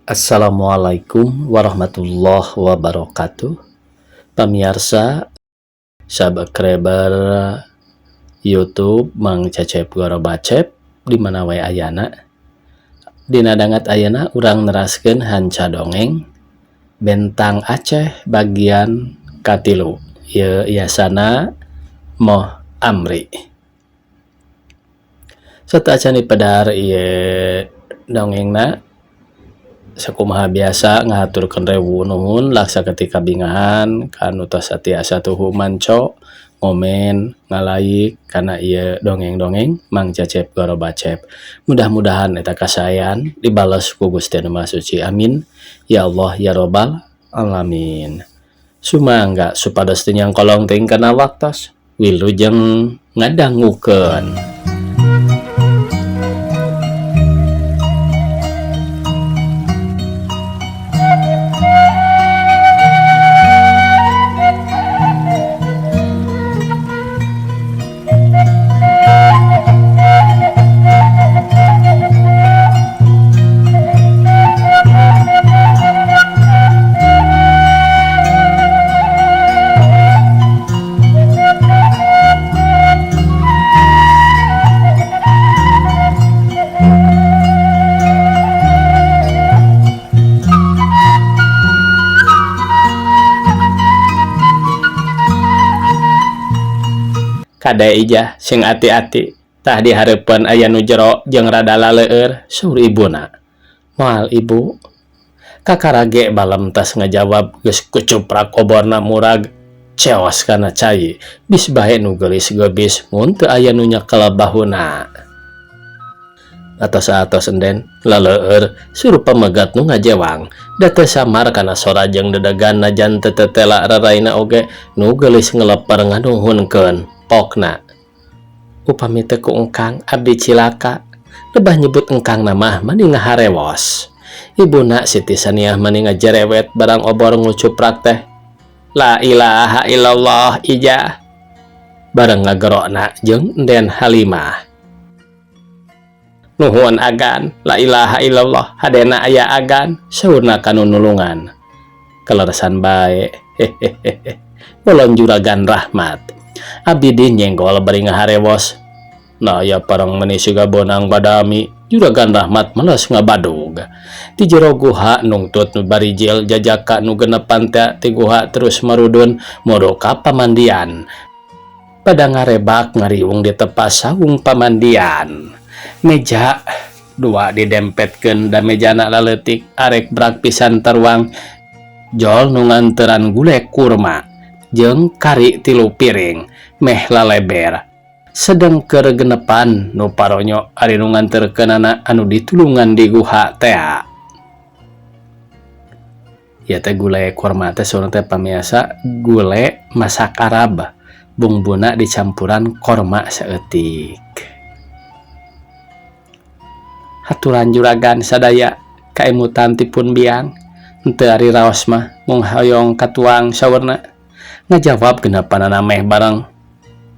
Assalamualaikum warahmatullahi wabarakatuh. Pamiarsa subscriber YouTube Mang Cecep Gorobacep di mana wae ayana. Dina dangat ayana urang neraskeun hanca dongeng Bentang Aceh bagian katilu. Ieu yasana Moh Amri. Sateuacan dipedar ieu dongengna sakumaha biasa ngahaturkeun rewu nuhun laksa ketika bingahan ka nu tos satiasa tuhu manco ngomen ngalaik kana ieu dongeng-dongeng Mang Cecep Gorobacep. Mudah-mudahan eta kasaean dibales ku Gusti Anu Maha Suci, amin ya Allah ya robbal alamin. Sumangga supados teu nyangkolong teuing kana waktos wilujeng ngadangukeun. Kade Ijah sing ati-ati tah di hareupeun aya nu jero jeung rada laleueur saur ibuna. Moal ibu. Kakara ge balem tas ngajawab geus kucuprak oborna murag ceos kana cai bis bae nu geulis geubis mun teu aya nu nyekel bahuna. Atos-atos enden laleueur suruh pamegat nu ngajewang da teu samar kana sora jeung dedegan najan teu tetela raraina oge nu geulis ngeleper nganuhunkeun pokna. Upami teu ku engkang abdi cilaka lebah nyebut engkang na mah mani ngaharewos. Ibuna Siti Saniah mani ngajerewet barang obor ngucuprak teh. La ilaha illallah Ijah. Bareng ngagerokna jeung Enden Halimah. Nuhun agan, la ilaha illallah, hadena aya agan, saurna kanu nulungan. Kaleresan bae, hehehehe. Bolon juragan rahmat. Abdi di nyenggol bari ngaharewos. Nah aya parang meni siga bonang badami, juragan rahmat males ngabadug. Ti jero guha nungtut nu barijil jajaka nu genepan teh ti guha terus marudun modo ka pamandian. Pada ngarebak ngariung di tepas saung pamandian. Meja dua didempetkeun da mejana laleutik arek brak pisan taruang. Jol nu nganteran gule kurma jeung kari 3 piring meh laleber. Sedeng keur genepan nu paronyo ari nu nganterkeunana anu ditulungan di guha tea. Ieu teh gule kurma teh saurna teh pamiasa gule masak Arab bumbuna dicampuran korma saeutik. Haturan juragan sadaya kaemutan tipun biang henteu ari raos mah mung hoyong katuang saurna. Ngajawab genepanana meh bareng.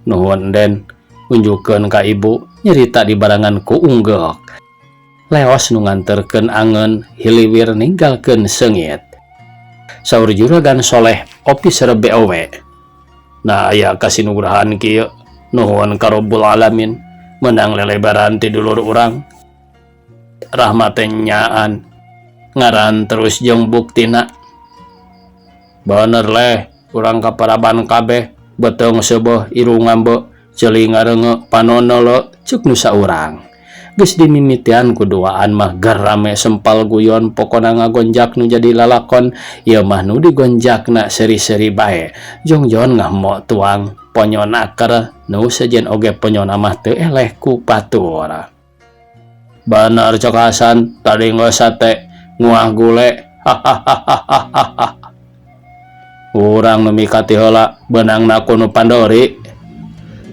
Nuhun den unjukeun ka ibu nyerita di barangan ku unggeuk. Leos nu nganterkeun angeun hiliwir ninggalkeun seungit. Saur juragan Soleh officer BOW. Nah aya kasinugrahan kieu nuhun ka Rabbul Alamin menang lelebaran ti dulur urang. Rahmat nyaan ngaran terus jeung buktina. Bener leh urang kaparaban kabeh beteung seubeah irung ngambe ceuli ngareunge panono le ceuk nu saurang. Geus dimimitian ku duaan mah garame sempal guyon pokona ngagonjak nu jadi lalakon ieu mah nu digonjakna seri-seri bae. Jongjon ngahmo tuang ponyon aker nu sejen oge ponyona mah teu eleh ku batur. Bener cok Hasan tadi geus sate nguah gule. Hahaha. Urang nu mikati heula beunangna ku nu pandori.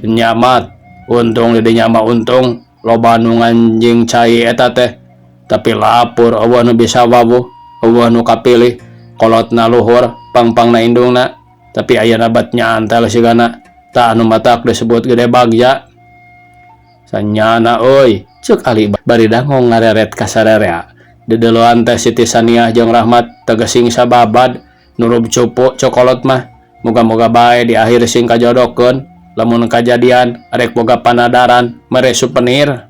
Nyamat untung di dinya mah untung loba nu nganjing cai eta teh. Tapi lapur eueuh nu bisa wawuh, eueuh nu kapilih, kolotna luhur, pangpangna indungna. Tapi ayeuna bat nyantel sigana. Tah anu matak disebut gede bagja. Sanyana euy, ceuk Ali bari dangong ngareret ka sararea. Dedeloan teh Siti Saniah jeung Rahmat tegesing sababad nurub cupu cokolot mah. Moga-moga bae di akhir sing kajodokeun lamun kajadian arek boga panadaran mere supenir.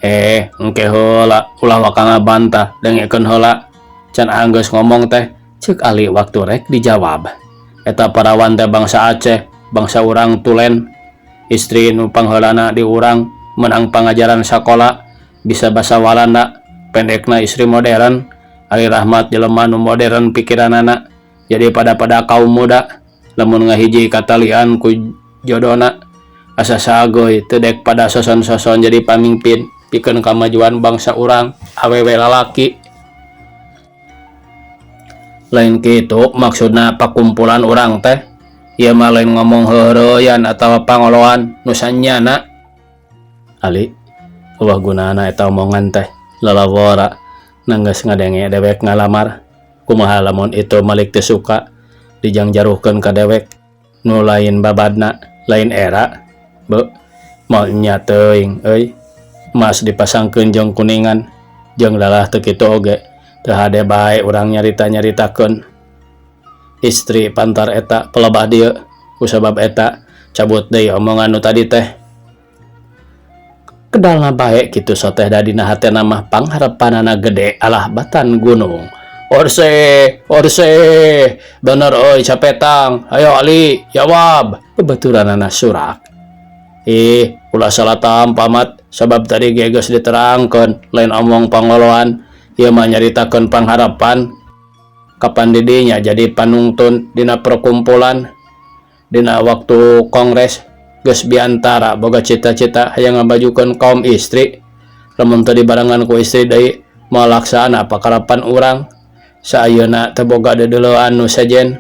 Eh, engke heula ulah waka ngabantah dengekeun heula. Can anggeus ngomong teh ceuk Ali waktu rek dijawab. Eta parawan teh bangsa Aceh, bangsa urang tulen. Istri nu pangheulana di urang menang pangajaran sakola bisa basa Walanda pendekna istri modern Ari Rahmat jelema nu modern pikiranana jadi pada-pada kaum muda lamun ngahiji katalian ku jodona asa sagoy teu dek pada soson-soson jadi pamimpin pikeun kamajuan bangsa urang awewe lalaki lain kitu maksudna pakumpulan urang teh ieu mah lain ngomong heuheureyan atawa pangoloan nu sanyana Ali eueuh gunana eta omongan teh lalawora nanggeus ngadenge dewek ngalamar kumaha lamun itu malik teu suka dijangjaruhkeun ka dewek nu lain babadna lain era beuh moal nya teuing euy emas dipasangkeun jeung kuningan jeung lalah teu kitu oge teu hade bae urang nyarita-nyaritakeun istri pantar eta pelebah dieu kusabab eta cabut deui omongan nu tadi teh kedalna bae kitu soteh da dina hatena mah pangharepanana gede alah batan gunung. Orse, orse, bener oi capetang, ayo Ali, jawab. Bebaturanana surak. Ih, ulah salah tampa mat, sabab tadi ge geus diterangkeun, lain omong pangoloan, ieu mah nyaritakeun pangharapan. Kapan didinya jadi panungtun dina perkumpulan, dina waktu kongres, geus biantara boga cita-cita hayang ngabajukeun kaum istri. Lamun teu dibarengan ku istri deui, moal laksana pakarapan urang. Saayeuna teu boga dedeleuan nu sejen.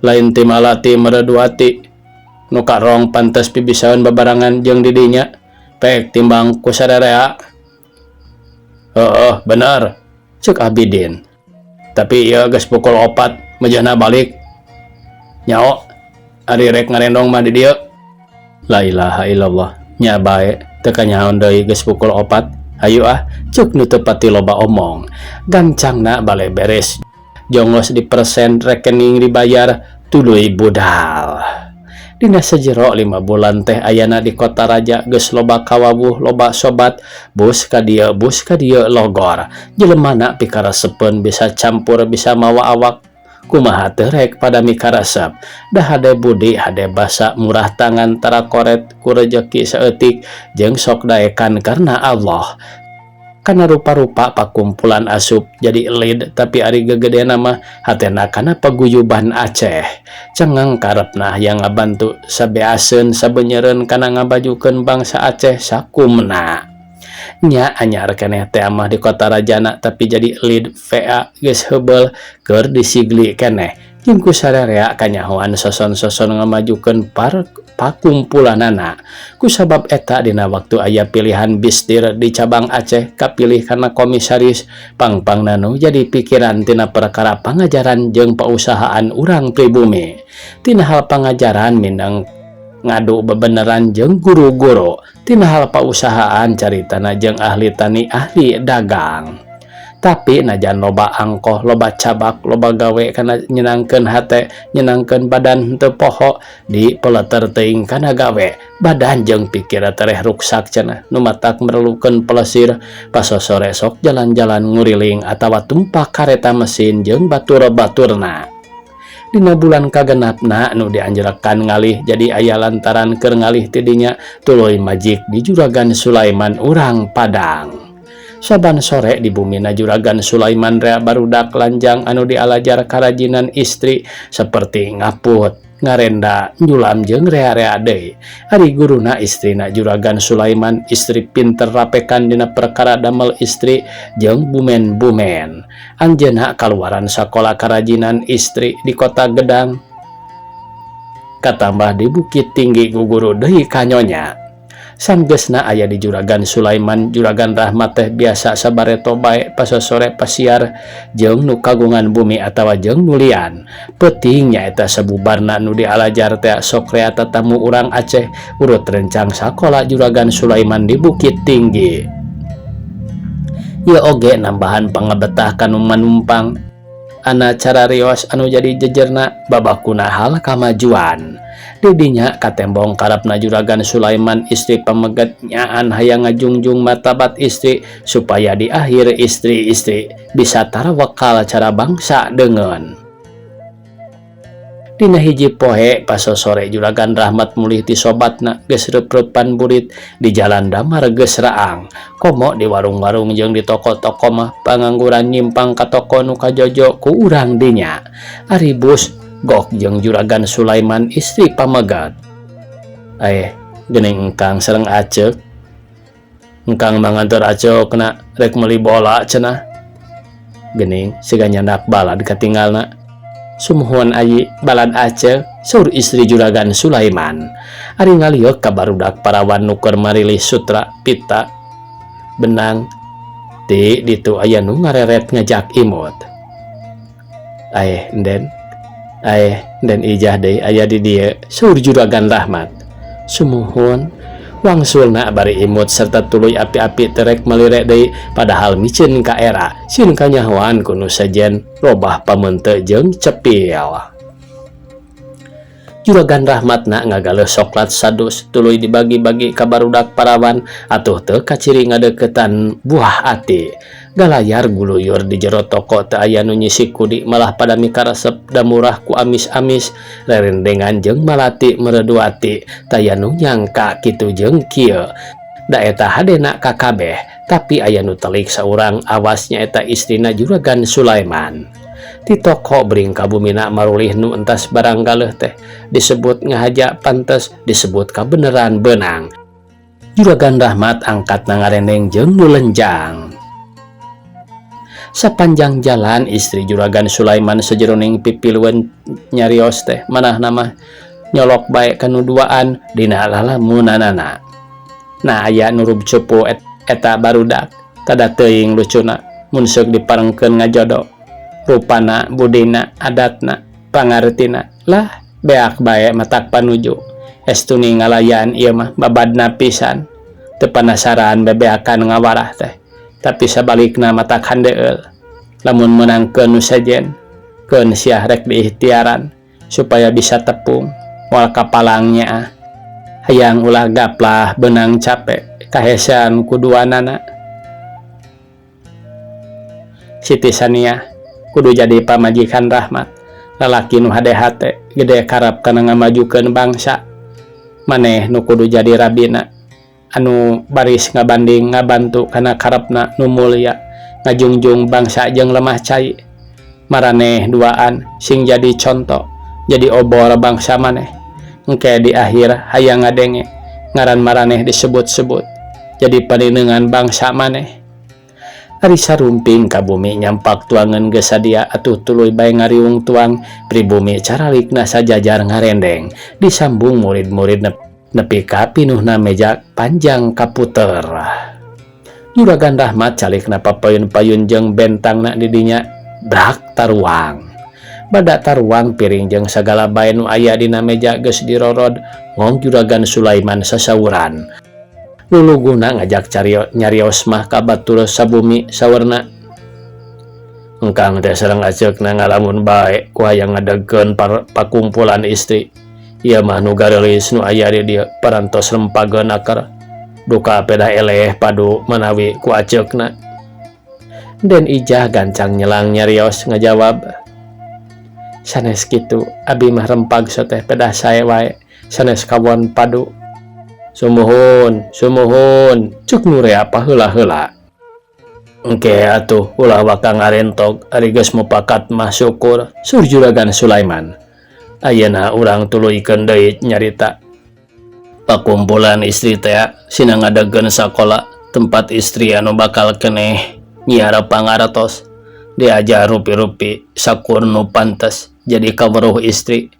Lain ti Malati Mereduati nu karong pantes pibisaeun babarengan jeung di dinya pek timbang ku sarerea. Heueuh bener ceuk Abidin. Tapi ieu geus pukul 4 mejahna balik. Nyao ari rek ngarendong mah di dieu. La ilaha illallah nya bae teu kanyahoan deui geus pukul 4. Hayu ah ceuk nu teu pati loba omong. Gancangna bale beres jongos di persen rekening dibayar tuluy budal. Dina sajero 5 bulan teh ayana di kota raja geus loba kawawuh loba sobat bus ka dieu bus ka dieu logor. Jelemana pikaresepeun bisa campur bisa mawa awak. Kumaha teu rek pada mikaresep. Da hade budi hade basa murah tangan tara koret ku rejeki saeutik jeung sok daekan karena Allah. Kana rupa-rupa pakumpulan asup jadi lead tapi ari gegedena mah hatena kana paguyuban Aceh. Cengang karepna hayang ngabantu sabeaseun sabeunyereun kana ngabajukeun bangsa Aceh sakumna. Nya anyar keneh teh mah di kota rajana tapi jadi lead VA geus heubeul keur disigli keneh. Jeung ku sarerea kanyahoan soson-soson ngamajukeun pakumpulanana. Kusabab eta dina waktu aya pilihan bistir di cabang Aceh kapilih kana komisaris pangpangna nu jadi pikiran tina perkara pangajaran jeung pausahaan urang pribumi. Tina hal pangajaran minang ngadu bebeneran jeung guru-guru, tina hal pausahaan caritana jeung ahli tani ahli dagang. Tapi najan loba angkoh, loba cabak, loba gawe kana nyenangkeun hate, nyenangkeun badan henteu poho, di peleter teuing kana gawe, badan jeung pikir tereh ruksak cenah, nu matak merlukeun pelesir, pasosore sok jalan-jalan nguriling atawa tumpak kareta mesin jeung batur-baturna. Dina bulan kagenapna nu dianjrakan ngalih jadi aya lantaran keur ngalih ti dinya tuluy majik di Juragan Sulaiman urang Padang. Saban sore di bumina Juragan Sulaiman rea barudak lanjang anu dialajar karajinan istri seperti ngaput, ngarenda, nyulam jeung rea-rea deui. Ari guruna istrina Juragan Sulaiman istri pinter rapekan dina perkara damel istri jeung bumen-bumen. Anjeunna kaluaran sakola karajinan istri di kota Gedang. Katambah di Bukit Tinggi guguru deui kanyonya. Sanggeusna aya di Juragan Sulaiman, Juragan Rahmat teh biasa sabareto bae pasosore pasiar jeung nu kagungan bumi atawa jeung nulian. Peuting nyaeta sabubarna nu dialajar teh sok rea tatamu urang Aceh urut rencang sakola Juragan Sulaiman di Bukit Tinggi. Ieu oge nambahan pangabetah ka nu manumpang. Ana cararios anu jadi jejerna babakuna hal kamajuan. Di dinya katembong karepna Juragan Sulaiman istri pameget nyaan hayang ngajungjung martabat istri supaya di akhir istri-istri bisa tarawakal cara bangsa deungeun. Dina hiji poe pasosore Juragan Rahmat mulih ti sobatna geus reup-reupan burit di jalan damar geus raang. Komo di warung-warung jeung di toko-toko mah pangangguran nyimpang ka toko nu kajojo ku urang dinya. Ari bus gok jeung Juragan Sulaiman istri pamegat. Aeh, geuning engkang sareng Aceuk. Engkang mah ngantor Aceukna rek meuli bola cenah. Geuning siga nyandak balad katinggalna. Sumuhun ayi balad Aceuk, saur istri Juragan Sulaiman. Ari ngalieuk ka barudak parawan nu keur marilih sutra pita benang ti ditu aya nu ngareret ngajak imut. Aeh enden, aeh enden Ijah deui aya di dieu, saur Juragan Rahmat. Sumuhun wangsulna bari imut serta tuluy api-api terek melire deui padahal miceun ka era sieun kanyahoan ku nu sejen robah pameunte jeung cepil. Juragan Rahmatna ngagaleuh soklat sadus tuluy dibagi-bagi ka barudak parawan atuh teu kaciri ngadeukeutan buah ati. Galayar guluyur di jero toko teu aya nu nyisik kudi malah pada mikaresep da murah ku amis-amis rerendengan jeung malati mereduati taya nu nyangka kitu jeung kieu. Da eta hadena ka kabeh tapi aya nu telik saurang awas nyaeta istrina Juragan Sulaiman. Ti toko bring ka bumina marulih nu entas barang galeuh teh disebut ngahaja pantes disebut kabeneran beunang. Juragan Rahmat angkatna ngarendeng jeung nu lenjang. Sapanjang jalan istri Juragan Sulaiman sajeroning pipilueun nyarios teh manahna mah nyolok bae ka nu duaan dina lalamunanana. Nah aya nu rub cupu eta barudak tada teuing lucuna mun seuk diparengkeun ngajodo. Rupana, budina, adatna, pangartina lah beak bae matak panuju. Estuni ngalayan ieu mah babadna pisan. Teu panasaran bebeakan ngawarah teh. Tapi sabalikna matak handeueul. Lamun meunangkeun nu sejen, keun siah rek diikhtiaran supaya bisa tepung moal kapalang nyaah. Hayang ulah gaplah beunang cape kahesean ku duanana. Siti Saniah kudu jadi pamajikan Rahmat. Lalaki nu hade hate gede karep kana ngamajukeun bangsa. Maneh nu kudu jadi rabina anu baris ngabanding ngabantu kana karepna nu mulia ngajungjung bangsa jeung lemah cai. Maraneh duaan sing jadi conto jadi obor bangsa maneh. Engke di akhir hayang ngadenge ngaran maraneh disebut-sebut jadi paninengan bangsa maneh. Ari sarumping ka bumi nyampak tuangan geus sadia atuh tuluy bae ngariung tuang pribumi caralikna sajajar ngarendeng disambung murid-murid nepi ka pinuhna meja panjang kaputer. Juragan Rahmat calikna papayun-payun jeung bentangna di dinya brak taruang. Bada taruang piring jeung sagala bae nu aya dina meja geus dirorod ngong Juragan Sulaiman sasauran. Luluguna ngajak nyarios mah ka batur sabumi sawerna. Engkang teh sareng Aceukna ngalamun bae ku hayang ngadegkeun pakumpulan istri. Ieu mah nu gareulis nu aya di dieu parantos rempageun aker. Duka pedah eleh padu manawi ku Aceukna. Den Ijah gancang nyelang nyarios ngajawab. Sanes kitu abi mah rempag soteh pedah sae wae sanes kawon padu. Sumuhun, sumuhun, cuk nurea paheula-heula. Engke atuh ulah waka ngarentog ari geus mupakat mah syukur sur Juragan Sulaiman. Ayeuna urang tuluykeun deui nyarita. Pakumpulan istri teh sina ngadegkeun sakola tempat istri anu bakal keneh nyiara pangartos diajar rupi-rupi sakur nu pantes jadi kaweruh istri.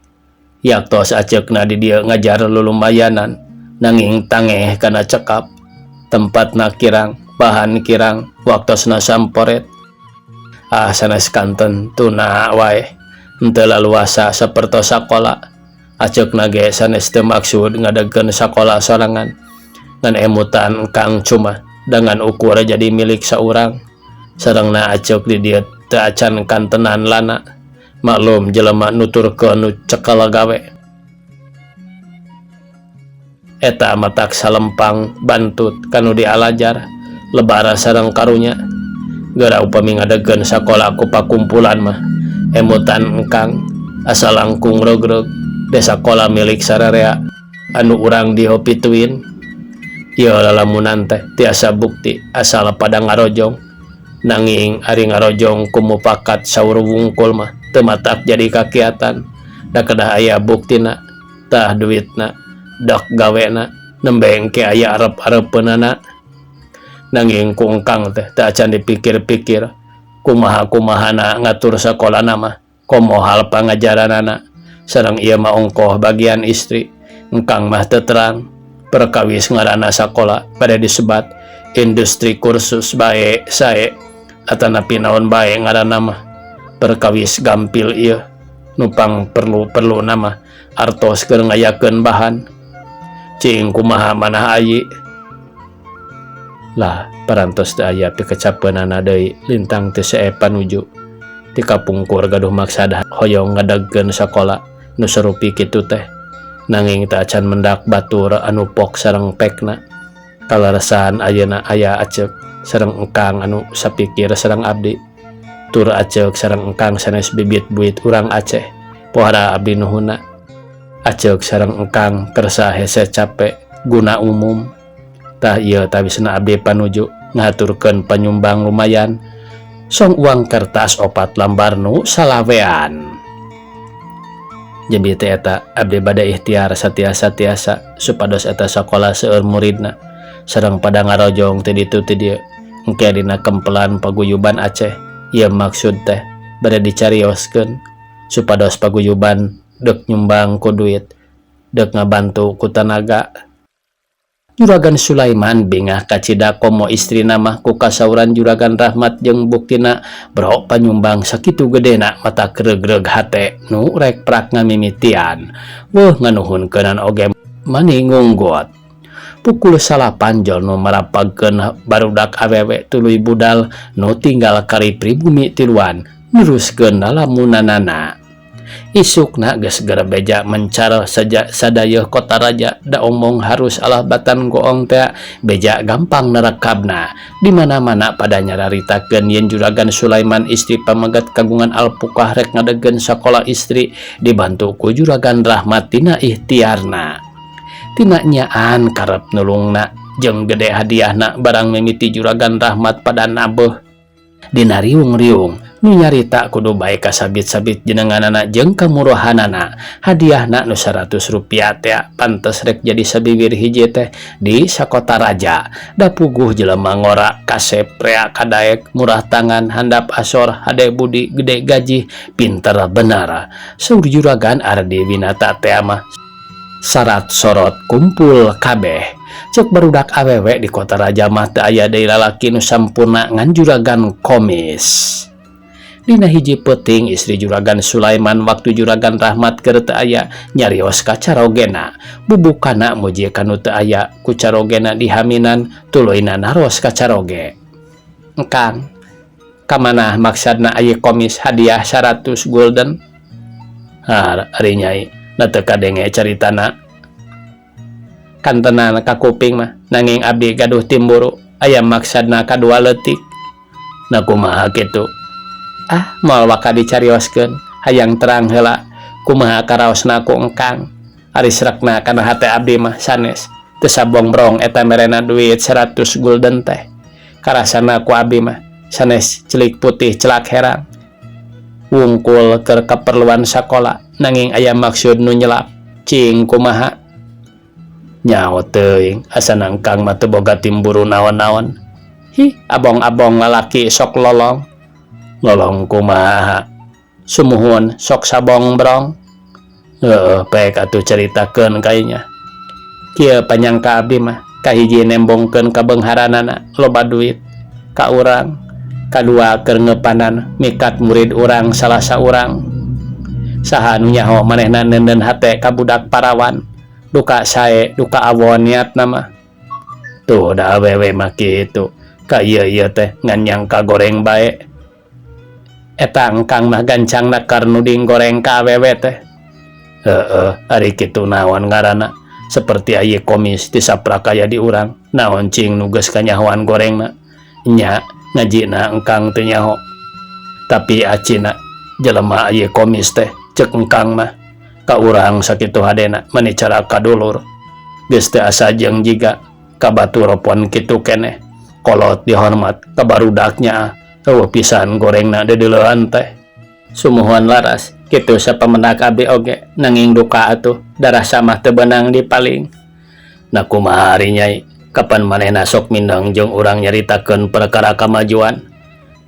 Yaktos Aceukna di dieu ngajar lulumayanan nanging tangeh kana cekap tempatna kirang bahan kirang waktosna samporet. Ah sanes kanten tuna wae henteu laluasa sapertos sakola. Aceukna ge sanes teu maksud ngadegkeun sakola sorangan ngan emutan kang cuma dengan ukur jadi milik saurang. Sarengna aceuk di dieu teu acan kantenan lana. Maklum jelema nuturkeun nu cekel gawe. Eta matak salempang bantut kanu dialajar lebar sareng karunya. Geura upami ngadegkeun sakola ku pakumpulan mah emutan engkang asa langkung regreg de sakola milik sararea anu urang dihopituin. Ieu lalamunan teh tiasa bukti asal pada ngarojong. Nanging ari ngarojong ku mupakat saur wungkul mah teu matak jadi kakiatan. Da kedah aya buktina, tah duitna, dok gawena, nembe engke aya arep-arepeunana. Nanging ku engkang teh teu acan dipikir-pikir kumaha-kumahana ngatur sakolana mah komo hal pangajaranana. Sareng ieu mah ongkoh bagian istri, engkang mah teu terang. Perkawis ngaranna sakola bade disebat industri kursus bae sae atanapi naon bae ngaranna mah. Perkawis gampil ieu nupang perlu-perluna mah artos keur ngayakeun bahan. Cing kumaha manah ayi. Lah parantos teu aya pikecapeunana deui lintang teu sae panuju. Ti kapungkur gaduh maksad hoyong ngadegkeun sakola nu sarupi kitu teh. Nanging teu acan mendak batur anu pok sareng pekna. Kaleresan ayeuna aya aceuk sareng engkang anu sapikir sareng abdi. Tur aceuk sareng engkang sanes bibit buit urang Aceh. Pohara abdi nuhunna. Aceuk sareng engkang kersa hese cape guna umum. Tah ieu tawisna abdi panuju ngahaturkeun panyumbang lumayan. Song uang kertas 4 lambar nu salawean. Jadi teh eta abdi bade ikhtiar satiasa-tiasa supados eta sakola seueur muridna sareng pada ngarojong ti ditu ti dieu. Engke dina kempelan paguyuban Aceh ieu maksud teh bade dicarioskeun supados paguyuban deuk nyumbang ku duit, deuk ngabantu ku tanaga. Juragan Sulaiman bingah kacida komo istrina mah ku kasauran Juragan Rahmat jeung buktina bro panyumbang sakitu gedena mata kregreg hate nu rek prak ngamimitian. Weuh nganuhunkeunana oge mani ngunggot. Pukul 9 jol nu marapagkeun barudak awewe tuluy budal nu tinggal kari pribumi tiluan neruskeun lalamunanana. Isukna geus gerebeja mencar saja sadayeuh kota raja da omong harus alah batan goong teh beja gampang nerekabna. Di mana-mana pada nyararitakeun yen Juragan Sulaiman istri pamegat kagungan alpukah rek ngadegkeun sakola istri dibantu ku Juragan Rahmat tina ikhtiarna. Tina nyaan karep nulungna jeung gede hadiahna barang mimiti Juragan Rahmat pada nabeuh. Dina riung-riung nu nyarita kudu bae kasabit-sabit jenenganana jeung kamurahanana. Hadiahna nu 100 rupiah teh pantes rek jadi sabiwir hiji teh di sakota raja. Da puguh jelema ngora kasep rea kadaek murah tangan handap asor hade budi gede gaji pinter benar. Saur Juragan Ardi Winata teh mah sarat sorot kumpul kabeh. Cek barudak awewe di kota raja mah teu aya deui lalaki nu sampurna ngan Juragan Komis. Dina hiji peuting istri Juragan Sulaiman waktu Juragan Rahmat keur teu aya nyarios ka carogena. Bubukana muji kanu teu aya ku carogena dihaminan tuluyna naros ka caroge. Engkang, kamanah maksadna aye Komis hadiah 100 gulden? Ha, ari nyai, na teu kadenge caritana. Kantenan ka kuping mah nanging abdi gaduh timburu aya maksadna kadua leutik. Na kumaha kitu? Ah, moal waka dicarioskeun, hayang terang heula kumaha karaosna ku engkang. Ari srekna kana hate abdi mah sanes teu sabongbrong eta merena duit 100 gulden teh. Karasana ku abdi mah sanes celik putih celak herang. Wungkul keur kaperluan sakola nanging aya maksud nu nyelap. Cing kumaha? Nyaho teuing asa nangkang mah teu boga timburu naon-naon. Hi, abong-abong lalaki sok lolong. Lolong kumaha? Sumuhun sok sabongbrong. Heueuh, pek atuh caritakeun kainya. Kieu panyangka abdi mah kahiji nembongkeun kabeungharanana loba duit ka urang, kadua keur ngeupanan mikat murid urang salah saurang. Saha nu nyaho manehna neundeun hate ka budak parawan. Duka sae, duka awon niatna mah. Tuh da awewe mah kitu. Ka ieu-ieu teh ngan nyangka goreng bae. Eta engkang mah gancangna keur nuding goreng ka awewe teh. Heeh, ari kitu naon ngaranna seperti aye komis ti saprak aya di urang naon cing nu geus kanyahoan gorengna. Nya ngajina engkang teu nyaho. Tapi acina jelema aye komis teh cek engkang mah ka urang sakitu hadena mani cara kadulur. Geus teu asa jeung jiga ka batur pon kitu keneh. Kolot dihormat ka barudak nyaah eueuh pisan gorengna deudeuleun teh. Sumuhun laras kitu sapamendak abi oge nanging duka atuh darasa mah teu beunang dipaling. Nah kumaha ari nyai kapan manehna sok mindeng jeung urang nyaritakeun perkara kamajuan.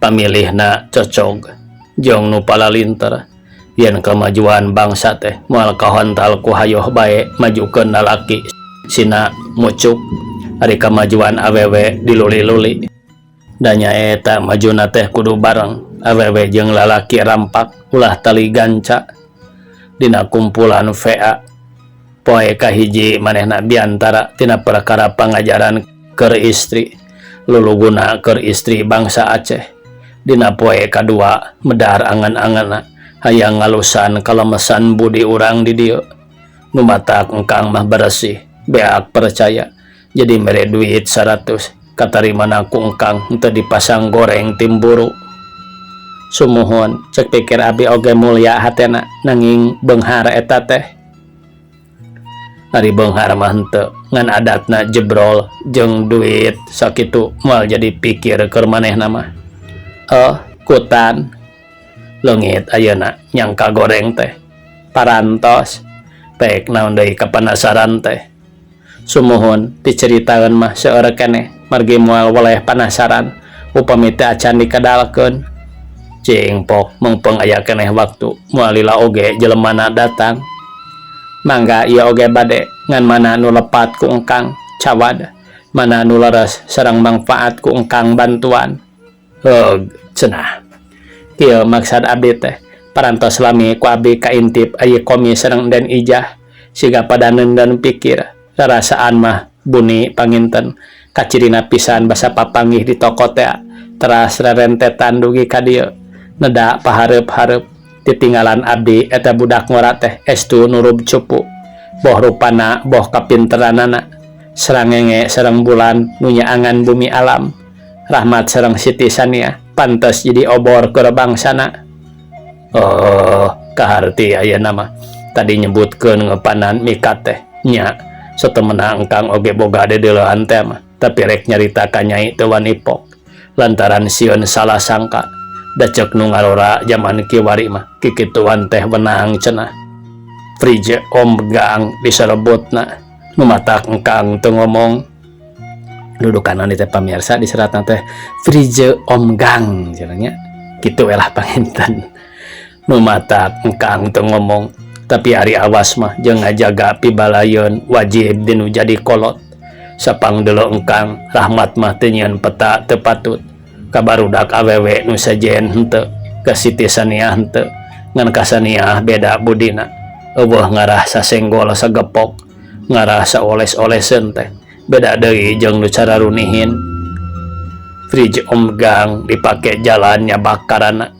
Pamilihna cocog jeung nu palalinter yen kamajuan bangsa teh moal kahontal ku hayoh bae majukeun lalaki sina mucuk ari kamajuan awewe diluli-luli. Da nyaeta majuna teh kudu bareng awewe jeung lalaki rampak ulah tali ganca. Dina kumpulan VA poe kahiji manehna biantara tina perkara pangajaran keur istri luluguna keur istri bangsa Aceh. Dina poe kadua medar angan-anganna hayang ngalusan kalemesan budi urang di dieu. Nu matak engkang mah beresih beak percaya jadi mere duit 100 katarimana ku engkang henteu dipasang goreng timburu. Sumuhun cek pikir abi oge mulya hatena nanging beunghar eta teh. Ari beunghar mah henteu ngan adatna jebrol jeung duit sakitu moal jadi pikir keur manehna mah. Oh, kutan leungit ayeuna nyangka goreng teh parantos pek naon deui kapanasaran teh. Sumuhun diceritakeun mah seueur keneh margi moal weleh panasaran upami teu acan dikedalkeun. Cing pok mengpeng aya keneh waktu moal lila oge jelemana datang. Mangga ieu oge bade ngan mana nu lepat ku engkang cawad mana nu leres sareng mangfaat ku engkang bantuan. Heug cenah. Kieu maksad abdi teh parantos lami ku abdi kaintip aye komi sareng Den Ijah siga pada neundeun pikir rarasaan mah buni panginten kacirina pisan basa papanggih di toko teh teras rerentetan dugi ka dieu neda pahareup-hareup titinggalan abdi eta budak ngora teh estu nurub cupu boh rupana boh kapinteranana serangenge sareng bulan nu nyaangan bumi alam Rahmat sareng Siti Sania pantes jadi obor keur bangsana. Oh, kaharti ayeuna mah tadi nyebutkeun ngepanan mikat teh nya satemena engkang oge boga deudeulehan teh mah tapi rek nyarita ka nyai teu wani pok lantaran sieun salah sangka da ceuk nu ngarora jaman kiwari mah kikituan teh wenang cenah. Frije omgang diserebutna nu matak engkang teu ngomong. Dudukan teh pamirsa diseratna teh Frije Omgang cenah nya kitu we lah panginten. Nu matak engkang teu ngomong tapi ari awas mah jeung ngajaga pibalayeun wajib dinu jadi kolot. Sapang deuleu engkang Rahmat mah teu nyieun peta teu patut ka barudak awewe nu sejen henteu ka Siti Saniah henteu ngan ka Saniah beda budina eueuh ngarah sasenggol sagepok ngarah saoles-oleseun teh beda deui jeung nu cararunihin. Frij omgang dipake jalan nyabakarana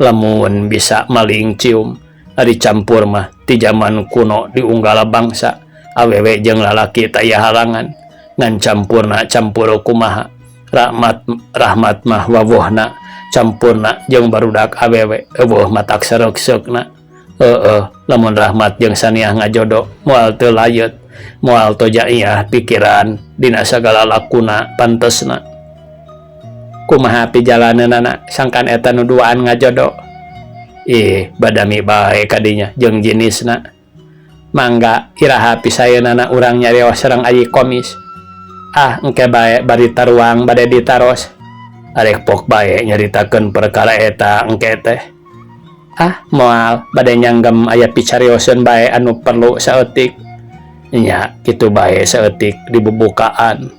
lamun bisa maling cium ari campur mah ti jaman kuno diunggala bangsa awewe jeung lalaki taya halangan ngan campurna campur kumaha Rahmat Rahmat mah wawuhna campurna jeung barudak awewe eueuh matak sereuk-seukna. Heeh lamun Rahmat jeung Saniah ngajodo moal teu layeut moal tojaiyah pikiran dina sagala lakuna pantesna. Kumaha pijalaneunana sangkan eta nu duaan ngajodo. Ih badami bae kadinya jeung jinisna. Mangga iraha pisayeunana urang nyarios sareng ayi komis. Ah engke bae bari taruang bade ditaros. Arek pok bae nyaritakeun perkara eta engke teh. Ah moal bade nyanggem aya picarioseun bae anu perlu saeutik. Nya kitu bae saeutik dibubukaan.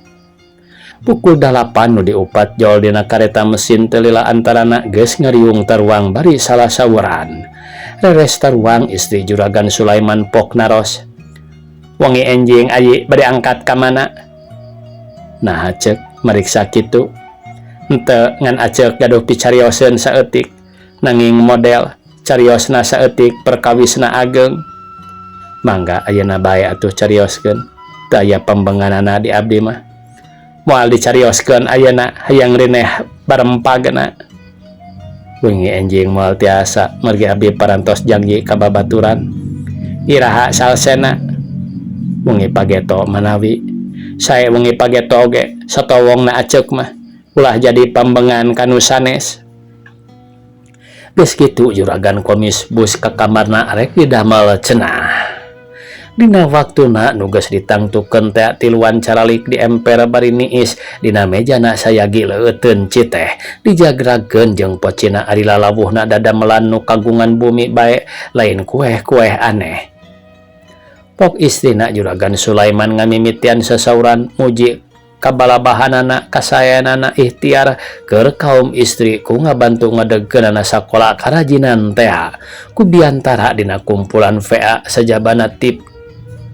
Pukul 8 nu diupat jol dina kareta mesin teu lila antarana geus ngariung taruang bari salah sawuran. Reres taruang istri Juragan Sulaiman pok naros. Wengi enjing ayi bade angkat ka mana? Naha ceuk mariksa kitu. Henteu ngan aceuk gaduh picarioseun saeutik nanging model cariosna saeutik perkawisna ageng. Mangga ayeuna bae atuh carioskeun teu aya pambenganana di abdi mah. Moal dicarioskeun ayeuna hayang rineh barempagna. Wengi enjing moal tiasa margi abdi parantos janji ka babaturan. Iraha salsena wengi pageto manawi. Sae wengi pageto oge satowongna aceuk mah ulah jadi pambengan ka nu sanes. Geus kitu juragan komis bus ka kamarna rek didamel cenah. Dina waktuna nu geus ditangtukeun tea tiluan caralik di emper bari niis dina mejana sayagi leueuteun citeh dijagragkeun jeung pocina ari lalawuhna dadamelan nu kagungan bumi bae lain kueh-kueh aneh. Pok istrina Juragan Sulaiman ngamimitian sasauran muji kabalabahanana kasaeanana ikhtiar keur kaum istri ku ngabantu ngadegkeunana sakola karajinan tea ku biantara dina kumpulan VA sajabana tip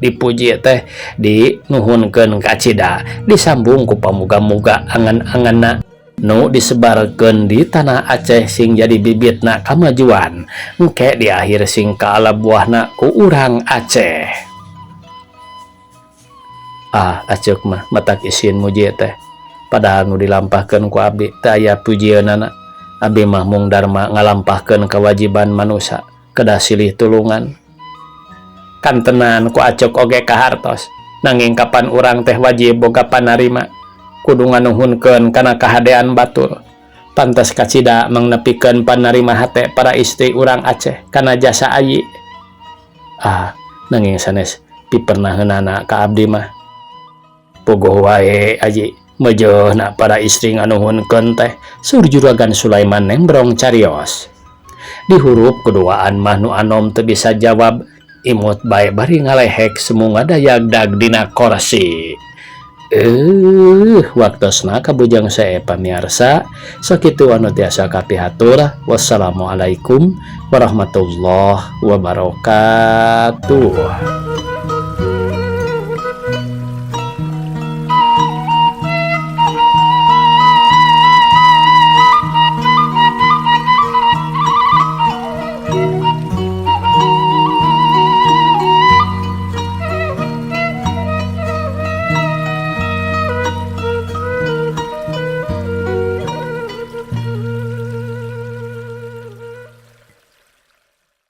dipuji teh dinuhunkeun kacida disambung ku pamuga-muga angan-anganna nu disebarkeun di tanah Aceh sing jadi bibitna kamajuan engke di akhir sing kaala buahna ku urang Aceh. Ah, aceuk mah matak isin muji teh padahal nu dilampahkeun ku abdi teu aya pujieunana. Abdi mah mung darma ngalampahkeun kewajiban manusa kedah silih tulungan. Kantenan ku acuk oge kahartos nanging kapan urang teh wajib boga panarima kudu nganuhunkeun kana kahadean batur. Pantes kacida mangnepikeun panarima hate para istri urang Aceh kana jasa ayi. Ah, nanging sanes pipernaheunana ka abdi mah. Puguh wae aji mejeuhna para istri nganuhunkeun teh saur Juragan Sulaiman nembrong carios. Dihurup keduaan mah nu anom teu bisa jawab imut bae bari ngalehek semu ngadayagdag dina korsi. Waktosna kabujang sae pamiarsa sakitu anu tiasa kapihatur. Wassalamualaikum warahmatullahi wabarakatuh.